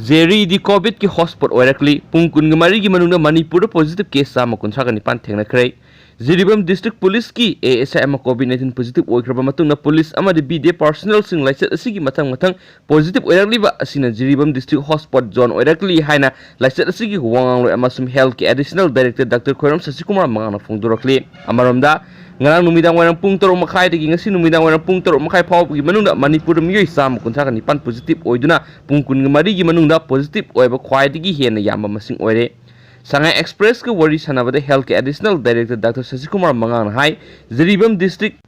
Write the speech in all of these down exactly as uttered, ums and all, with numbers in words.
ꯖꯤꯔꯤꯗꯤ ꯀꯣꯚꯤꯗꯀꯤ ꯍꯣꯠꯁ꯭ꯄꯣꯠ ꯑꯣꯏꯔꯛꯂꯤ꯫ ꯄꯨꯡ ꯀꯨꯟꯒ ꯃꯔꯤꯒꯤ ꯃꯅꯨꯡꯗ ꯃꯅꯤꯄꯨꯔꯗ ꯄꯣꯖꯤꯇꯤꯚ ꯀꯦꯁ ꯆꯥꯝꯃ ꯀꯨꯟꯊ꯭ꯔꯥꯒ ꯅꯤꯄꯥꯟ ꯊꯦꯡꯅꯈ꯭ꯔꯦ꯫ ꯖꯤꯔꯤꯕꯥꯝ ꯗꯤꯁꯇ꯭ꯔꯤꯛ ꯄꯨꯂꯤꯁꯀꯤ ꯑꯦ ꯑꯦꯁ ꯑꯥꯏ ꯑꯃ ꯀꯣꯚꯤꯗ ꯅꯥꯏꯟꯇꯤꯟ ꯄꯣꯖꯤꯇꯤꯚ ꯑꯣꯏꯈ꯭ꯔꯕ ꯃꯇꯨꯡꯗ ꯄꯨꯂꯤꯁ ꯑꯃꯗꯤ ꯕꯤ ꯗꯤ ꯑꯦꯐ ꯄꯥꯔꯁꯣꯅꯦꯜꯁꯤꯡ ꯂꯥꯏꯆꯠ ꯑꯁꯤꯒꯤ ꯃꯊꯪ ꯃꯊꯪ ꯄꯣꯖꯤꯇꯤꯚ ꯑꯣꯏꯔꯛꯂꯤꯕ ꯑꯁꯤꯅ ꯖꯤꯔꯤꯕꯥꯝ ꯗꯤꯁꯇ꯭ꯔꯤꯛ ꯍꯣꯠꯁ꯭ꯄꯣꯠ ꯖꯣꯟ ꯑꯣꯏꯔꯛꯂꯤ ꯍꯥꯏꯅ ꯂꯥꯏꯆꯠ ꯑꯁꯤꯒꯤ ꯋꯥꯉꯥꯡꯂꯣꯏ ꯑꯃꯁꯨꯡ ꯍꯦꯜꯊꯀꯤ ꯑꯦꯗꯤꯁꯅꯦꯜ ꯗꯥꯏꯔꯦꯛꯇꯔ ꯗꯥꯛꯇꯔ ꯈꯣꯏꯔꯝ ꯁꯁꯤꯀꯨꯃꯥꯔ ꯃꯉꯥꯡꯅ ꯐꯣꯡꯗꯣꯔꯛꯂꯤ꯫ ꯑꯃꯔꯣꯝꯗ, ꯉꯔꯥꯡ ꯅꯨꯃꯤꯗꯥꯡ ꯋꯥꯏꯔꯝ ꯄꯨꯡ ꯇꯔꯨꯛ ꯃꯈꯥꯏꯗꯒꯤ ꯉꯁꯤ ꯅꯨꯃꯤꯗꯥꯡ ꯋꯥꯏꯔꯝ ꯄꯨꯡ ꯇꯔꯨꯛ ꯃꯈꯥꯏ ꯐꯥꯎꯕꯒꯤ ꯃꯅꯨꯡꯗ ꯃꯅꯤꯄꯨꯔꯗ ꯃꯤꯑꯣꯏ ꯆꯥꯝꯃ ꯀꯨꯟꯊ꯭ꯔꯥꯒ ꯅꯤꯄꯥꯟ ꯄꯣꯖꯤꯇꯤꯚ ꯑꯣꯏꯗꯨꯅ ꯄꯨꯡ ꯀꯨꯟꯒ ꯃꯔꯤꯒꯤ ꯃꯅꯨꯡꯗ ꯄꯣꯖꯤꯇꯤꯚ ꯑꯣꯏꯕ ꯈ꯭ꯋꯥꯏꯗꯒꯤ ꯍꯦꯟꯅ ꯌꯥꯝꯕ ꯃꯁꯤꯡ ꯑꯣꯏꯔꯦ꯫ ꯁꯉꯥꯏ ꯑꯦꯛꯁꯄ꯭ꯔꯦꯁꯀ ꯋꯥꯔꯤ ꯁꯥꯟꯅꯕꯗ ꯍꯦꯜꯊꯀꯤ ꯑꯦꯗꯤꯁꯅꯦꯜ ꯗꯥꯏꯔꯦꯛꯇꯔ ꯗꯥꯛꯇꯔ ꯁꯁꯤꯀꯨꯃꯥꯔ ꯃꯉꯥꯡꯅ ꯍꯥꯏ, ꯖꯤꯔꯤꯕꯥꯝ ꯗꯤꯁꯇ꯭ꯔꯤꯛ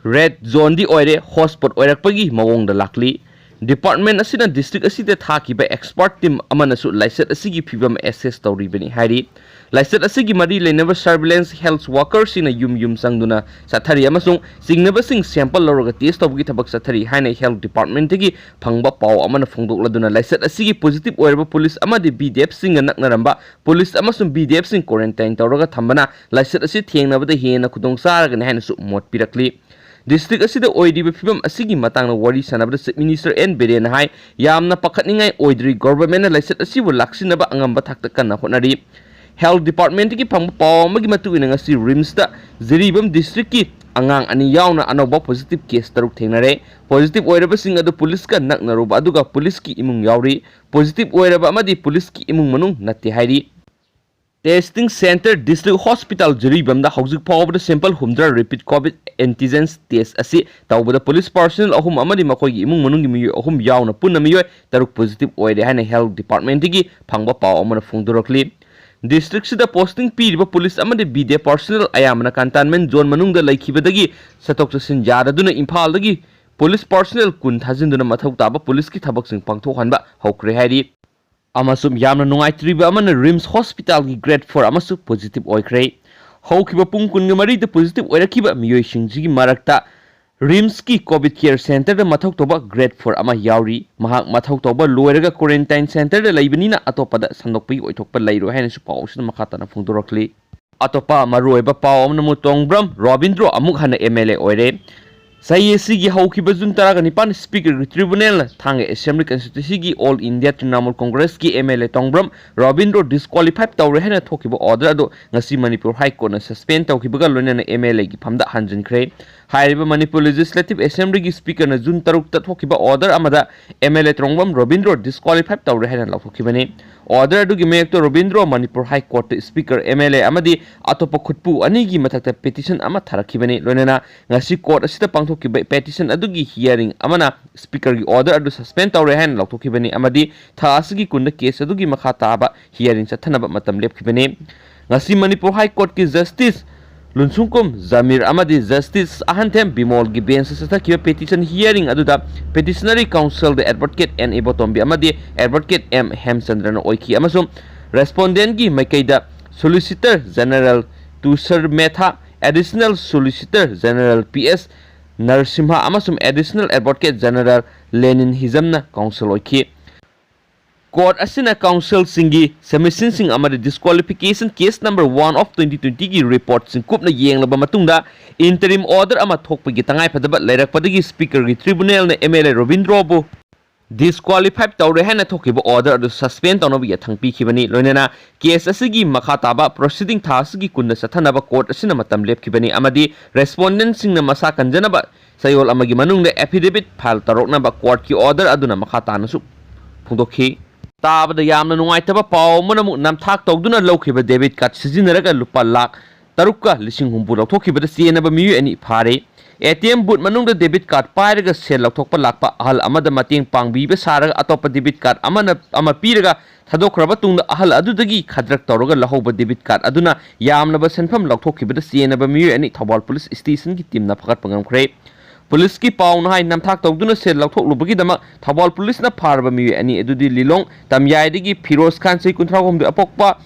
ꯔꯦꯗ ꯖꯣꯟꯗꯤ ꯑꯣꯏꯔꯦ, ꯍꯣꯠꯁ꯭ꯄꯣꯠ ꯑꯣꯏꯔꯛꯄꯒꯤ ꯃꯑꯣꯡꯗ ꯂꯥꯛꯂꯤ꯫ ꯗꯤꯄꯥꯔꯠꯃꯦꯟ ꯑꯁꯤꯅ ꯗꯤꯁꯇ꯭ꯔꯤꯛ ꯑꯁꯤꯗ ꯊꯥꯈꯤꯕ ꯑꯦꯛꯁꯄꯔꯠ ꯇꯤꯝ ꯑꯃꯅꯁꯨ ꯂꯥꯏꯆꯠ ꯑꯁꯤꯒꯤ ꯐꯤꯕꯝ ꯑꯦꯁꯦꯁ ꯇꯧꯔꯤꯕꯅꯤ ꯍꯥꯏꯔꯤ꯫ ꯂꯥꯏꯆꯠ ꯑꯁꯤꯒꯤ ꯃꯔꯤ ꯂꯩꯅꯕ ꯁꯔꯚꯤꯂꯦꯟꯁ ꯍꯦꯜꯊ ꯋꯥꯀꯔꯁꯤꯡꯅ ꯌꯨꯝ ꯌꯨꯝ ꯆꯪꯗꯨꯅ ꯆꯠꯊꯔꯤ ꯑꯃꯁꯨꯡ ꯆꯤꯡꯅꯕꯁꯤꯡ ꯁꯦꯝꯄꯜ ꯂꯧꯔꯒ ꯇꯦꯁ ꯇꯧꯕꯒꯤ ꯊꯕꯛ ꯆꯠꯊꯔꯤ ꯍꯥꯏꯅ ꯍꯦꯜꯊ ꯗꯤꯄꯥꯔꯠꯃꯦꯟꯇꯒꯤ ꯐꯪꯕ ꯄꯥꯎ ꯑꯃꯅ ꯐꯣꯡꯗꯣꯛꯂꯗꯨꯅ ꯂꯥꯏꯆꯠ ꯑꯁꯤꯒꯤ ꯄꯣꯖꯤꯇꯤꯚ ꯑꯣꯏꯔꯕ ꯄꯨꯂꯤꯁ ꯑꯃꯗꯤ ꯕꯤ ꯗꯤ ꯑꯦꯐꯁꯤꯡꯒ ꯅꯛꯅꯔꯝꯕ ꯄꯨꯂꯤꯁ ꯑꯃꯁꯨꯡ ꯕꯤ ꯗꯤ ꯑꯦꯐꯁꯤꯡ ꯀ꯭ꯋꯥꯔꯦꯟꯇꯥꯏꯟ ꯇꯧꯔꯒ ꯊꯝꯕꯅ ꯂꯥꯏꯆꯠ ꯑꯁꯤ ꯊꯦꯡꯅꯕꯗ ꯍꯦꯟꯅ ꯈꯨꯗꯣꯡ ꯆꯥꯔꯒꯅꯤ ꯍꯥꯏꯅꯁꯨ ꯃꯣꯠ ꯄꯤꯔꯛꯂꯤ꯫ ꯗꯤꯁꯇ꯭ꯔꯤꯛ ꯑꯁꯤꯗ ꯑꯣꯏꯔꯤꯕ ꯐꯤꯕꯝ ꯑꯁꯤꯒꯤ ꯃꯇꯥꯡꯗ ꯋꯥꯔꯤ ꯁꯥꯟꯅꯕꯗ ꯆꯤꯐ ꯃꯤꯅꯤꯁꯇꯔ ꯑꯦꯟ ꯕꯤꯔꯦꯟꯅ ꯍꯥꯏ, ꯌꯥꯝꯅ ꯄꯥꯈꯠꯅꯤꯡꯉꯥꯏ ꯑꯣꯏꯗ꯭ꯔꯤ, ꯒꯣꯚꯔꯟꯃꯦꯟꯠꯅ ꯂꯥꯏꯆꯠ ꯑꯁꯤꯕꯨ ꯂꯥꯛꯁꯤꯟꯅꯕ ꯑꯉꯝꯕ ꯊꯥꯛꯇ ꯀꯟꯅ ꯍꯣꯠꯅꯔꯤ꯫ ꯍꯦꯜꯊ ꯗꯤꯄꯥꯔꯠꯃꯦꯟꯠꯇꯒꯤ ꯐꯪꯕ ꯄꯥꯎ ꯑꯃꯒꯤ ꯃꯇꯨꯡ ꯏꯟꯅ ꯉꯁꯤ ꯔꯤꯝꯁꯇ ꯖꯤꯔꯤꯕꯥꯝ ꯗꯤꯁꯇ꯭ꯔꯤꯛꯀꯤ ꯑꯉꯥꯡ ꯑꯅꯤ ꯌꯥꯎꯅ ꯑꯅꯧꯕ ꯄꯣꯖꯤꯇꯤꯚ ꯀꯦꯁ ꯇꯔꯨꯛ ꯊꯦꯡꯅꯔꯦ꯫ ꯄꯣꯖꯤꯇꯤꯚ ꯑꯣꯏꯔꯕꯁꯤꯡ ꯑꯗꯨ ꯄꯨꯂꯤꯁꯀ ꯅꯛꯅꯔꯨꯕ ꯑꯗꯨꯒ ꯄꯨꯂꯤꯁꯀꯤ ꯏꯃꯨꯡ ꯌꯥꯎꯔꯤ꯫ ꯄꯣꯖꯤꯇꯤꯚ ꯑꯣꯏꯔꯕ ꯑꯃꯗꯤ ꯄꯨꯂꯤꯁꯀꯤ ꯏꯃꯨꯡ ꯃꯅꯨꯡ ꯅꯠꯇꯦ ꯍꯥꯏꯔꯤ꯫ ꯇꯦꯁꯇꯤꯡ ꯁꯦꯟꯇꯔ ꯗꯤꯁꯇ꯭ꯔꯤꯛ ꯍꯣꯁꯄꯤꯇꯥꯜ ꯖꯤꯔꯤꯕꯥꯝꯗ ꯍꯧꯖꯤꯛ ꯐꯥꯎꯕꯗ ꯁꯦꯝꯄꯜ ꯍꯨꯝꯗ꯭ꯔꯥ ꯔꯦꯄꯤꯗ ꯀꯣꯚꯤꯗ ꯑꯦꯟꯇꯤꯖꯦꯟꯁ ꯇꯦꯁ ꯑꯁꯤ ꯇꯧꯕꯗ ꯄꯨꯂꯤꯁ ꯄꯥꯔꯁꯣꯅꯦꯜ ꯑꯍꯨꯝ ꯑꯃꯗꯤ ꯃꯈꯣꯏꯒꯤ ꯏꯃꯨꯡ ꯃꯅꯨꯡꯒꯤ ꯃꯤꯑꯣꯏ ꯑꯍꯨꯝ ꯌꯥꯎꯅ ꯄꯨꯟꯅ ꯃꯤꯑꯣꯏ ꯇꯔꯨꯛ ꯄꯣꯖꯤꯇꯤꯚ ꯑꯣꯏꯔꯦ ꯍꯥꯏꯅ ꯍꯦꯜꯊ ꯗꯤꯄꯥꯔꯠꯃꯦꯟꯠꯇꯒꯤ ꯐꯪꯕ ꯄꯥꯎ ꯑꯃꯅ ꯐꯣꯡꯗꯣꯔꯛꯂꯤ꯫ ꯗꯤꯁꯇ꯭ꯔꯤꯛꯁꯤꯗ ꯄꯣꯁꯇꯤꯡ ꯄꯤꯔꯤꯕ ꯄꯨꯂꯤꯁ ꯑꯃꯗꯤ ꯕꯤ ꯗꯤ ꯑꯦꯐ ꯄꯥꯔꯁꯣꯅꯦꯜ ꯑꯌꯥꯝꯕꯅ ꯀꯟꯇꯦꯟꯃꯦꯟꯠ ꯖꯣꯟ ꯃꯅꯨꯡꯗ ꯂꯩꯈꯤꯕꯗꯒꯤ ꯆꯠꯊꯣꯛ ꯆꯠꯁꯤꯟ ꯌꯥꯗꯗꯨꯅ ꯏꯝꯐꯥꯜꯗꯒꯤ ꯄꯨꯂꯤꯁ ꯄꯥꯔꯁꯣꯅꯦꯜ ꯀꯨꯟ ꯊꯥꯖꯤꯟꯗꯨꯅ ꯃꯊꯧ ꯇꯥꯕ ꯄꯨꯂꯤꯁꯀꯤ ꯊꯕꯛꯁꯤꯡ ꯄꯥꯡꯊꯣꯛꯍꯟꯕ ꯍꯧꯈ꯭ꯔꯦ ꯍꯥꯏꯔꯤ꯫ ꯑꯃꯁꯨꯡ ꯌꯥꯝꯅ ꯅꯨꯡꯉꯥꯏꯇ꯭ꯔꯤꯕ ꯑꯃꯅ ꯔꯤꯝꯁ ꯍꯣꯁꯄꯤꯇꯥꯜꯒꯤ ꯒ꯭ꯔꯦꯗ ꯐꯣꯔ ꯑꯃꯁꯨ ꯄꯣꯖꯤꯇꯤꯚ ꯑꯣꯏꯈ꯭ꯔꯦ꯫ ꯍꯧꯈꯤꯕ ꯄꯨꯡ ꯀꯨꯟꯒ ꯃꯔꯤꯗ ꯄꯣꯖꯤꯇꯤꯚ ꯑꯣꯏꯔꯛꯈꯤꯕ ꯃꯤꯑꯣꯏꯁꯤꯡꯁꯤꯒꯤ ꯃꯔꯛꯇ ꯔꯤꯝꯁꯀꯤ ꯀꯣꯚꯤꯗ ꯀꯦꯌꯔ ꯁꯦꯟꯇꯔꯗ ꯃꯊꯧ ꯇꯧꯕ ꯒ꯭ꯔꯦꯗ ꯐꯣꯔ ꯑꯃ ꯌꯥꯎꯔꯤ꯫ ꯃꯍꯥꯛ ꯃꯊꯧ ꯇꯧꯕ ꯂꯣꯏꯔꯒ ꯀ꯭ꯋꯥꯔꯦꯟꯇꯥꯏꯟ ꯁꯦꯟꯇꯔꯗ ꯂꯩꯕꯅꯤꯅ ꯑꯇꯣꯞꯄꯗ ꯁꯟꯗꯣꯛꯄꯒꯤ ꯑꯣꯏꯊꯣꯛꯄ ꯂꯩꯔꯣꯏ ꯍꯥꯏꯅꯁꯨ ꯄꯥꯎ ꯑꯁꯤꯗ ꯃꯈꯥ ꯇꯥꯅ ꯐꯣꯡꯗꯣꯔꯛꯂꯤ꯫ ꯑꯇꯣꯞꯄ ꯃꯔꯨꯑꯣꯏꯕ ꯄꯥꯎ ꯑꯃꯅ ꯃꯨꯇꯣꯡꯕ꯭ꯔꯝ ꯔꯣꯕꯤꯟꯗ꯭ꯔꯣ ꯑꯃꯨꯛ ꯍꯟꯅ ꯑꯦꯝ ꯑꯦꯜ ꯑꯦ ꯑꯣꯏꯔꯦ꯫ ꯆꯍꯤ ꯑꯁꯤꯒꯤ ꯍꯧꯈꯤꯕ ꯖꯨꯟ ꯇꯔꯥꯒ ꯅꯤꯄꯥꯟ ꯁ꯭ꯄꯤꯀꯔꯒꯤ ꯇ꯭ꯔꯤꯕꯨꯅꯦꯜꯅ ꯊꯥꯡꯒ ꯑꯦꯁꯦꯝꯕ꯭ꯂꯤ ꯀꯟꯁꯇꯤꯇ꯭ꯋꯦꯟꯁꯤꯒꯤ ꯑꯣꯜ ꯏꯟꯗꯤꯌꯥ ꯇ꯭ꯔꯤꯅꯥꯃꯨꯜ ꯀꯣꯡꯒ꯭ꯔꯦꯁꯀꯤ M L A Tongbram Robindro ꯗꯤꯁꯀ꯭ꯋꯥꯂꯤꯐꯥꯏꯗ ꯇꯧꯔꯦ ꯍꯥꯏꯅ ꯊꯣꯛꯈꯤꯕ ꯑꯣꯔꯗꯔ ꯑꯗꯨ ꯉꯁꯤ ꯃꯅꯤꯄꯨꯔ ꯍꯥꯏ ꯀꯣꯔꯠꯅ ꯁꯁꯄꯦꯟ ꯇꯧꯈꯤꯕꯒ ꯂꯣꯏꯅꯅ ꯑꯦꯝ ꯑꯦꯜ ꯑꯦꯒꯤ ꯐꯝꯗ ꯍꯟꯖꯤꯟꯈ꯭ꯔꯦ꯫ ꯍꯥꯏꯔꯤꯕ ꯃꯅꯤꯄꯨꯔ ꯂꯦꯖꯤꯁꯂꯦꯇꯤꯚ ꯑꯦꯁꯦꯝꯕ꯭ꯂꯤꯒꯤ ꯁ꯭ꯄꯤꯀꯔꯅ ꯖꯨꯟ ꯇꯔꯨꯛꯇ ꯊꯣꯛꯈꯤꯕ ꯑꯣꯔꯗꯔ ꯑꯃꯗ M L A Tongbram Robindro ꯗꯤꯁꯀ꯭ꯋꯥꯂꯤꯐꯥꯏꯗ ꯇꯧꯔꯦ ꯍꯥꯏꯅ ꯂꯥꯎꯊꯣꯛꯈꯤꯕꯅꯤ꯫ ꯑꯣꯔꯗꯔ ꯑꯗꯨꯒꯤ ꯃꯌꯦꯛꯇ ꯔꯣꯕꯤꯟꯗ꯭ꯔꯣ ꯃꯅꯤꯄꯨꯔ ꯍꯥꯏ ꯀꯣꯔꯠꯇ ꯁ꯭ꯄꯤꯀꯔ, ꯑꯦꯝ ꯑꯦꯜ ꯑꯦ ꯑꯃꯗꯤ ꯑꯇꯣꯞꯄ ꯈꯨꯠꯄꯨ ꯑꯅꯤꯒꯤ ꯃꯊꯛꯇ ꯄꯦꯇꯤꯁꯟ ꯑꯃ ꯊꯥꯔꯛꯈꯤꯕꯅꯤ꯫ ꯂꯣꯏꯅꯅ ꯉꯁꯤ ꯀꯣꯔꯠ ꯑꯁꯤꯗ ꯄꯥꯡꯊꯣꯛꯈꯤꯕ ꯄꯦꯇꯤꯁꯟ ꯑꯗꯨꯒꯤ ꯍꯤꯌꯥꯔꯤꯡ ꯑꯃꯅ ꯁ꯭ꯄꯤꯀꯔꯒꯤ ꯑꯣꯔꯗꯔ ꯑꯗꯨ ꯁꯁꯄꯦꯟ ꯇꯧꯔꯦ ꯍꯥꯏꯅ ꯂꯥꯎꯊꯣꯛꯈꯤꯕꯅꯤ ꯑꯃꯗꯤ ꯊꯥ ꯑꯁꯤꯒꯤ ꯀꯨꯟꯗ ꯀꯦꯁ ꯑꯗꯨꯒꯤ ꯃꯈꯥ ꯇꯥꯕ ꯍꯤꯌꯥꯔꯤꯡ ꯆꯠꯊꯅꯕ ꯃꯇꯝ ꯂꯦꯞꯈꯤꯕꯅꯤ꯫ ꯉꯁꯤ ꯃꯅꯤꯄꯨꯔ ꯍꯥꯏ ꯀꯣꯔꯠꯀꯤ ꯖꯁꯇꯤꯁ ꯂꯨꯟꯁꯨꯡꯀꯨꯝ ꯖꯃꯤꯔ ꯑꯃꯗꯤ ꯖꯁꯇꯤꯁ ꯑꯍꯟꯊꯦꯝ ꯕꯤꯃꯣꯜꯒꯤ ꯕꯦꯟꯁꯇ ꯆꯠꯊꯈꯤꯕ ꯄꯦꯇꯤꯁꯟ ꯍꯤꯌꯥꯔꯤꯡ ꯑꯗꯨꯗ ꯄꯦꯇꯤꯁꯅꯔꯤ ꯀꯥꯎꯟꯁꯤꯜꯗ ꯑꯦꯗꯚꯣꯀꯦꯠ ꯑꯦꯟ ꯏꯕꯣꯇꯣꯝꯕꯤ ꯑꯃꯗꯤ ꯑꯦꯗꯚꯣꯀꯦꯠ ꯑꯦꯝ ꯍꯦꯝꯆꯟꯗ꯭ꯔꯅ ꯑꯣꯏꯈꯤ ꯑꯃꯁꯨꯡ ꯔꯦꯁꯄꯣꯟꯗꯦꯟꯒꯤ ꯃꯥꯏꯀꯩꯗ solicitor general Tushar Mehta, additional solicitor general P S Narasimha ꯑꯃꯁꯨꯡ ꯑꯦꯗꯤꯁꯅꯦꯜ ꯑꯦꯗꯚꯣꯀꯦꯠ ꯖꯦꯅꯔꯦꯜ ꯂꯦꯅꯤꯟ ꯍꯤꯖꯝꯅ ꯀꯥꯎꯟꯁꯤꯜ ꯑꯣꯏꯈꯤ꯫ ꯀꯣꯔꯠ ꯑꯁꯤꯅ ꯀꯥꯎꯟꯁꯤꯜꯁꯤꯡꯒꯤ ꯁꯕꯃꯤꯁꯟꯁꯤꯡ ꯑꯃꯗꯤ disqualification case number one of twenty ꯇ꯭ꯋꯦꯟꯇꯤꯒꯤ ꯔꯤꯄꯣꯔꯠꯁꯤꯡ ꯀꯨꯞꯅ ꯌꯦꯡꯂꯕ ꯃꯇꯨꯡꯗ ꯏꯟꯇꯔꯤꯝ ꯑꯣꯔꯗꯔ ꯑꯃ ꯊꯣꯛꯄꯒꯤ ꯇꯉꯥꯏꯐꯗꯕ ꯂꯩꯔꯛꯄꯗꯒꯤ ꯁ꯭ꯄꯤꯀꯔꯒꯤ ꯇ꯭ꯔꯤꯕꯨꯅꯦꯜꯅ ꯑꯦꯝ ꯑꯦꯜ ꯑꯦ ꯔꯣꯕꯤꯟꯗ꯭ꯔꯣꯕꯨ ꯗꯤꯁꯀ꯭ꯋꯥꯂꯤꯐꯥꯏꯗ ꯇꯧꯔꯦ ꯍꯥꯏꯅ ꯊꯣꯛꯈꯤꯕ ꯑꯣꯔꯗꯔ ꯑꯗꯨ ꯁꯁꯄꯦꯟ ꯇꯧꯅꯕ ꯌꯥꯊꯪ ꯄꯤꯈꯤꯕꯅꯤ꯫ ꯂꯣꯏꯅꯅ ꯀꯦꯁ ꯑꯁꯤꯒꯤ ꯃꯈꯥ ꯇꯥꯕ ꯄ꯭ꯔꯣꯁꯤꯗꯤꯡ ꯊꯥ ꯑꯁꯤꯒꯤ ꯀꯨꯟꯗ ꯆꯠꯊꯅꯕ ꯀꯣꯔꯠ ꯑꯁꯤꯅ ꯃꯇꯝ ꯂꯦꯞꯈꯤꯕꯅꯤ ꯑꯃꯗꯤ ꯔꯦꯁꯄꯣꯟꯗꯦꯟꯠꯁꯤꯡꯅ ꯃꯁꯥ ꯀꯟꯖꯅꯕ ꯆꯌꯣꯜ ꯑꯃꯒꯤ ꯃꯅꯨꯡꯗ ꯑꯦꯐꯤꯗꯦꯚꯤꯠ ꯐꯥꯏꯜ ꯇꯧꯔꯛꯅꯕ ꯀꯣꯔꯠꯀꯤ ꯑꯣꯔꯗꯔ ꯑꯗꯨꯅ ꯃꯈꯥ ꯇꯥꯅꯁꯨ ꯐꯣꯡꯗꯣꯛꯈꯤ꯫ ꯇꯥꯕꯗ ꯌꯥꯝꯅ ꯅꯨꯡꯉꯥꯏꯇꯕ ꯄꯥꯎ ꯑꯃꯅ ꯑꯃꯨꯛ ꯅꯝꯊꯥꯛ ꯇꯧꯗꯨꯅ ꯂꯧꯈꯤꯕ ꯗꯦꯕꯤꯠ ꯀꯥꯔꯗ ꯁꯤꯖꯤꯟꯅꯔꯒ ꯂꯨꯄꯥ ꯂꯥꯈ ꯇꯔꯨꯛꯀ ꯂꯤꯁꯤꯡ ꯍꯨꯝꯐꯨ ꯂꯧꯊꯣꯛꯈꯤꯕꯗ ꯆꯦꯟꯅꯕ ꯃꯤꯑꯣꯏ ꯑꯅꯤ ꯐꯥꯔꯦ꯫ ꯑꯦ ꯇꯤ ꯑꯦꯝ ꯕꯨꯠ ꯃꯅꯨꯡꯗ ꯗꯦꯕꯤꯠ ꯀꯥꯔꯗ ꯄꯥꯏꯔꯒ ꯁꯦꯜ ꯂꯧꯊꯣꯛꯄ ꯂꯥꯛꯄ ꯑꯍꯜ ꯑꯃꯗ ꯃꯇꯦꯡ ꯄꯥꯡꯕꯤꯕ ꯁꯥꯔꯒ ꯑꯇꯣꯞꯄ ꯗꯦꯕꯤꯠ ꯀꯥꯔꯗ ꯑꯃꯅ, ꯑꯃ ꯄꯤꯔꯒ ꯊꯥꯗꯣꯛꯈ꯭ꯔꯕ ꯇꯨꯡꯗ ꯑꯍꯜ ꯑꯗꯨꯗꯒꯤ ꯈꯗ꯭ꯔꯛ ꯇꯧꯔꯒ ꯂꯧꯍꯧꯕ ꯗꯦꯕꯤꯠ ꯀꯥꯔꯗ ꯑꯗꯨꯅ ꯌꯥꯝꯂꯕ ꯁꯦꯟꯐꯝ ꯂꯧꯊꯣꯛꯈꯤꯕꯗ ꯆꯦꯟꯅꯕ ꯃꯤꯑꯣꯏ ꯑꯅꯤ ꯊꯧꯕꯥꯜ ꯄꯨꯂꯤꯁ ꯁ꯭ꯇꯦꯁꯟꯒꯤ ꯇꯤꯝꯅ ꯐꯥꯒꯠꯄ ꯉꯝꯈ꯭ꯔꯦ꯫ ꯄꯨꯂꯤꯁꯀꯤ ꯄꯥꯎꯅ ꯍꯥꯏ, ꯅꯝꯊꯥꯛ ꯇꯧꯗꯨꯅ ꯁꯦꯜ ꯂꯧꯊꯣꯛꯂꯨꯕꯒꯤꯗꯃꯛ ꯊꯧꯕꯥꯜ ꯄꯨꯂꯤꯁꯅ ꯐꯥꯔꯕ ꯃꯤꯑꯣꯏ ꯑꯅꯤ ꯑꯗꯨꯗꯤ ꯂꯤꯂꯣꯡ ꯇꯝꯌꯥꯏꯗꯒꯤ ꯐꯤꯔꯣꯖ ꯈꯥꯟ, ꯆꯍꯤ ꯀꯨꯟꯊ꯭ꯔꯥꯍꯨꯝꯗꯣꯏ ꯑꯄꯣꯛꯄ,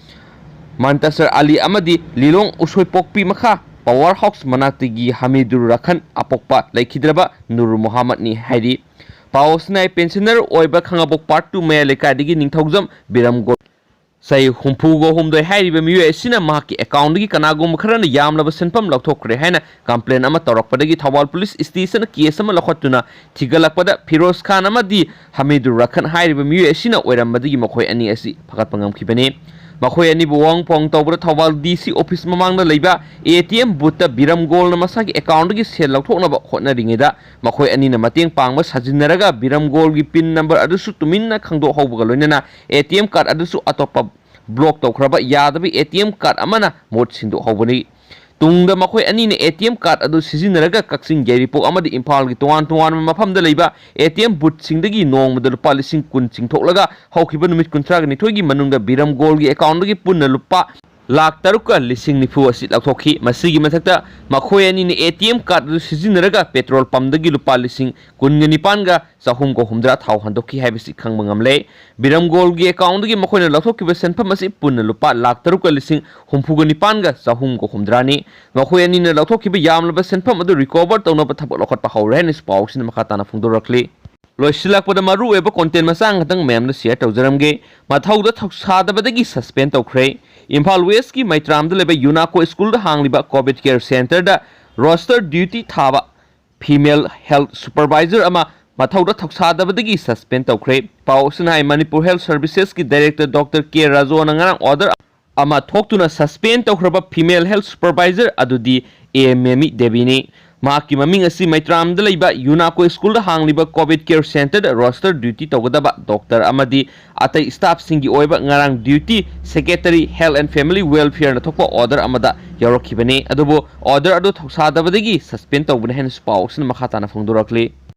ꯃꯟꯇꯁꯔ ꯑꯂꯤ ꯑꯃꯗꯤ ꯂꯤꯂꯣꯡ ꯎꯁꯣꯏꯄꯣꯛꯄꯤ ꯃꯈꯥ ꯄꯋꯥꯔ ꯍꯥꯎꯁ ꯃꯅꯥꯛꯇꯒꯤ ꯍꯃꯤꯗꯨꯔ ꯔꯈꯟ ꯑꯄꯣꯛꯄ ꯂꯩꯈꯤꯗ꯭ꯔꯕ ꯅꯨꯔ ꯃꯣꯍꯥꯃꯗꯅꯤ ꯍꯥꯏꯔꯤ꯫ ꯄꯥꯎ ꯑꯁꯤꯅ ꯄꯦꯟꯁꯅꯔ ꯑꯣꯏꯕ ꯈꯥꯉꯕꯣꯛ ꯄꯥꯔꯠ ꯇꯨ ꯃꯌꯥꯏ ꯂꯩꯀꯥꯏꯗꯒꯤ ꯅꯤꯡꯊꯧꯖꯝ ꯕꯤꯔꯝ ꯒꯣ-, ꯆꯍꯤ ꯍꯨꯝꯐꯨꯒ ꯍꯨꯝꯗꯣꯏ ꯍꯥꯏꯔꯤꯕ ꯃꯤꯑꯣꯏ ꯑꯁꯤꯅ ꯃꯍꯥꯛꯀꯤ ꯑꯦꯀꯥꯎꯟꯗꯒꯤ ꯀꯅꯥꯒꯨꯝꯕ ꯈꯔꯅ ꯌꯥꯝꯂꯕ ꯁꯦꯟꯐꯝ ꯂꯧꯊꯣꯛꯈ꯭ꯔꯦ ꯍꯥꯏꯅ ꯀꯝꯄ꯭ꯂꯦꯟ ꯑꯃ ꯇꯧꯔꯛꯄꯗꯒꯤ ꯊꯧꯕꯥꯜ ꯄꯨꯂꯤꯁ ꯁ꯭ꯇꯦꯁꯟꯗ ꯀꯦꯁ ꯑꯃ ꯂꯧꯈꯠꯇꯨꯅ ꯊꯤꯒꯠꯂꯛꯄꯗ ꯐꯤꯔꯣꯖ ꯈꯥꯟ ꯑꯃꯗꯤ ꯍꯃꯤꯗꯨꯔ ꯔꯈꯟ ꯍꯥꯏꯔꯤꯕ ꯃꯤꯑꯣꯏ ꯑꯁꯤꯅ ꯑꯣꯏꯔꯝꯕꯗꯒꯤ ꯃꯈꯣꯏ ꯑꯅꯤ ꯑꯁꯤ ꯐꯒꯠꯄ ꯉꯝꯈꯤꯕꯅꯤ꯫ ꯃꯈꯣꯏ ꯑꯅꯤꯕꯨ ꯋꯥꯍꯪ ꯄꯥꯎꯍꯪ ꯇꯧꯕꯗ ꯊꯧꯕꯥꯜ ꯗꯤ ꯁꯤ ꯑꯣꯐꯤꯁ ꯃꯃꯥꯡꯗ ꯂꯩꯕ ꯑꯦ ꯇꯤ ꯑꯦꯝ ꯕꯨꯠꯇ ꯕꯤꯔꯝꯒꯣꯜꯅ ꯃꯁꯥꯒꯤ ꯑꯦꯀꯥꯎꯟꯗꯒꯤ ꯁꯦꯜ ꯂꯧꯊꯣꯛꯅꯕ ꯍꯣꯠꯅꯔꯤꯉꯩꯗ ꯃꯈꯣꯏ ꯑꯅꯤꯅ ꯃꯇꯦꯡ ꯄꯥꯡꯕ ꯁꯥꯖꯤꯟꯅꯔꯒ ꯕꯤꯔꯝꯒꯣꯜꯒꯤ ꯄꯤꯟ ꯅꯝꯕꯔ ꯑꯗꯨꯁꯨ ꯇꯨꯃꯤꯟꯅ ꯈꯪꯗꯣꯛꯍꯧꯕꯒ ꯂꯣꯏꯅꯅ ꯑꯦ ꯇꯤ ꯑꯦꯝ ꯀꯥꯔꯗ ꯑꯗꯨꯁꯨ ꯑꯇꯣꯞꯄ ꯕ꯭ꯂꯣꯛ ꯇꯧꯈ꯭ꯔꯕ ꯌꯥꯗꯕ ꯑꯦ ꯇꯤ ꯑꯦꯝ ꯀꯥꯔꯗ ꯑꯃꯅ ꯃꯍꯨꯠ ꯁꯤꯟꯗꯣꯛꯍꯧꯕꯅꯤ꯫ ꯇꯨꯡꯗ ꯃꯈꯣꯏ ꯑꯅꯤꯅ ꯑꯦ ꯇꯤ ꯑꯦꯝ ꯀꯥꯔꯗ ꯑꯗꯨ ꯁꯤꯖꯤꯟꯅꯔꯒ ꯀꯛꯆꯤꯡ, ꯌꯥꯏꯔꯤꯄꯣꯛ ꯑꯃꯗꯤ ꯏꯝꯐꯥꯜꯒꯤ ꯇꯣꯉꯥꯟ ꯇꯣꯉꯥꯟꯕ ꯃꯐꯝꯗ ꯂꯩꯕ ꯑꯦ ꯇꯤ ꯑꯦꯝ ꯕꯨꯠꯁꯤꯡꯗꯒꯤ ꯅꯣꯡꯃꯗ ꯂꯨꯄꯥ ꯂꯤꯁꯤꯡ ꯀꯨꯟ ꯆꯤꯡꯊꯣꯛꯂꯒ ꯍꯧꯈꯤꯕ ꯅꯨꯃꯤꯠ ꯀꯨꯟꯊ꯭ꯔꯥꯒ ꯅꯤꯊꯣꯏꯒꯤ ꯃꯅꯨꯡꯗ ꯕꯤꯔꯝꯒꯣꯜꯒꯤ ꯑꯦꯀꯥꯎꯟꯗꯒꯤ ꯄꯨꯟꯅ ꯂꯨꯄꯥ ꯂꯥꯈ ꯇꯔꯨꯛꯀ ꯂꯤꯁꯤꯡ ꯅꯤꯐꯨ ꯑꯁꯤ ꯂꯧꯊꯣꯛꯈꯤ꯫ ꯃꯁꯤꯒꯤ ꯃꯊꯛꯇ ꯃꯈꯣꯏ ꯑꯅꯤꯅ ꯑꯦ ꯇꯤ ꯑꯦꯝ ꯀꯥꯔꯗ ꯑꯗꯨ ꯁꯤꯖꯤꯟꯅꯔꯒ ꯄꯦꯇ꯭ꯔꯣꯜ ꯄꯝꯗꯒꯤ ꯂꯨꯄꯥ ꯂꯤꯁꯤꯡ ꯀꯨꯟꯒ ꯅꯤꯄꯥꯟꯒ ꯆꯍꯨꯝꯒ ꯍꯨꯝꯗ꯭ꯔꯥ ꯊꯥꯎ ꯍꯟꯗꯣꯛꯈꯤ ꯍꯥꯏꯕꯁꯤ ꯈꯪꯕ ꯉꯝꯂꯦ꯫ ꯕꯤꯔꯝꯒꯣꯜꯒꯤ ꯑꯦꯀꯥꯎꯟꯗꯒꯤ ꯃꯈꯣꯏꯅ ꯂꯧꯊꯣꯛꯈꯤꯕ ꯁꯦꯟꯐꯝ ꯑꯁꯤ ꯄꯨꯟꯅ ꯂꯨꯄꯥ ꯂꯥꯈ ꯇꯔꯨꯛꯀ ꯂꯤꯁꯤꯡ ꯍꯨꯝꯐꯨꯒ ꯅꯤꯄꯥꯟꯒ ꯆꯍꯨꯝꯒ ꯍꯨꯝꯗ꯭ꯔꯥꯅꯤ꯫ ꯃꯈꯣꯏ ꯑꯅꯤꯅ ꯂꯧꯊꯣꯛꯈꯤꯕ ꯌꯥꯝꯂꯕ ꯁꯦꯟꯐꯝ ꯑꯗꯨ ꯔꯤꯀꯣꯚꯔ ꯇꯧꯅꯕ ꯊꯕꯛ ꯂꯧꯈꯠꯄ ꯍꯧꯔꯦ ꯍꯥꯏꯅꯁꯨ ꯄꯥꯎꯁꯤꯅ ꯃꯈꯥ ꯇꯥꯅ ꯐꯣꯡꯗꯣꯔꯛꯂꯤ꯫ ꯂꯣꯏꯁꯤꯜꯂꯛꯄꯗ ꯃꯔꯨꯑꯣꯏꯕ ꯀꯣꯟꯇꯦꯟ ꯃꯆꯥ ꯈꯛꯇꯪ ꯃꯌꯥꯝꯗ ꯁꯤꯌꯔ ꯇꯧꯖꯔꯝꯒꯦ꯫ ꯃꯊꯧꯗ ꯊꯧꯁꯥꯗꯕꯗꯒꯤ ꯁꯁꯄꯦꯟ ꯇꯧꯈ꯭ꯔꯦ꯫ ꯏꯝꯐꯥꯜ ꯋꯦꯁꯀꯤ ꯃꯩꯇ꯭ꯔꯥꯝꯗ ꯂꯩꯕ ꯌꯨꯅꯥꯀꯣ ꯁ꯭ꯀꯨꯜꯗ ꯍꯥꯡꯂꯤꯕ ꯀꯣꯚꯤꯗ ꯀꯦꯌꯔ ꯁꯦꯟꯇꯔꯗ ꯔꯣꯁꯇꯔ ꯗ꯭ꯌꯨꯇꯤ ꯊꯥꯕ ꯐꯤꯃꯦꯜ ꯍꯦꯜꯊ ꯁꯨꯄꯔꯚꯥꯏꯖꯔ ꯑꯃ ꯃꯊꯧꯗ ꯊꯧꯁꯥꯗꯕꯗꯒꯤ ꯁꯁꯄꯦꯟ ꯇꯧꯈ꯭ꯔꯦ꯫ ꯄꯥꯎ ꯑꯁꯤꯅ ꯍꯥꯏ, ꯃꯅꯤꯄꯨꯔ ꯍꯦꯜꯊ ꯁꯔꯚꯤꯁꯦꯁꯀꯤ ꯗꯥꯏꯔꯦꯛꯇꯔ ꯗꯣꯛꯇꯔ ꯀꯦ ꯔꯥꯖꯣꯅ ꯉꯔꯥꯡ ꯑꯣꯔꯗꯔ ꯑꯃ ꯊꯣꯛꯇꯨꯅ ꯁꯁꯄꯦꯟ ꯇꯧꯈ꯭ꯔꯕ ꯐꯤꯃꯦꯜ ꯍꯦꯜꯊ ꯁꯨꯄꯔꯚꯥꯏꯖꯔ ꯑꯗꯨꯗꯤ ꯑꯦ ꯃꯦꯃꯤ ꯗꯦꯕꯤꯅꯤ꯫ ꯃꯍꯥꯛꯀꯤ ꯃꯃꯤꯡ ꯑꯁꯤ ꯃꯩꯇ꯭ꯔꯥꯝꯗ ꯂꯩꯕ ꯌꯨꯅꯥꯀꯣ ꯁ꯭ꯀꯨꯜꯗ ꯍꯥꯡꯂꯤꯕ ꯀꯣꯚꯤꯗ ꯀꯦꯌꯔ ꯁꯦꯟꯇꯔꯗ ꯔꯣꯁꯇꯔ ꯗ꯭ꯌꯨꯇꯤ ꯇꯧꯒꯗꯕ ꯗꯣꯛꯇꯔ ꯑꯃꯗꯤ ꯑꯇꯩ ꯁ꯭ꯇꯥꯐꯁꯤꯡꯒꯤ ꯑꯣꯏꯕ ꯉꯔꯥꯡ duty secretary health and family ꯋꯦꯜꯐꯤꯌꯔꯅ ꯊꯣꯛꯄ ꯑꯣꯔꯗꯔ ꯑꯃꯗ ꯌꯥꯎꯔꯛꯈꯤꯕꯅꯤ꯫ ꯑꯗꯨꯕꯨ ꯑꯣꯔꯗꯔ ꯑꯗꯨ ꯊꯧꯁꯥꯗꯕꯗꯒꯤ ꯁꯁꯄꯦꯟ ꯇꯧꯕꯅꯤ ꯍꯥꯏꯅꯁꯨ ꯄꯥꯎ ꯑꯁꯤꯅ ꯃꯈꯥ ꯇꯥꯅ ꯐꯣꯡꯗꯣꯔꯛꯂꯤ꯫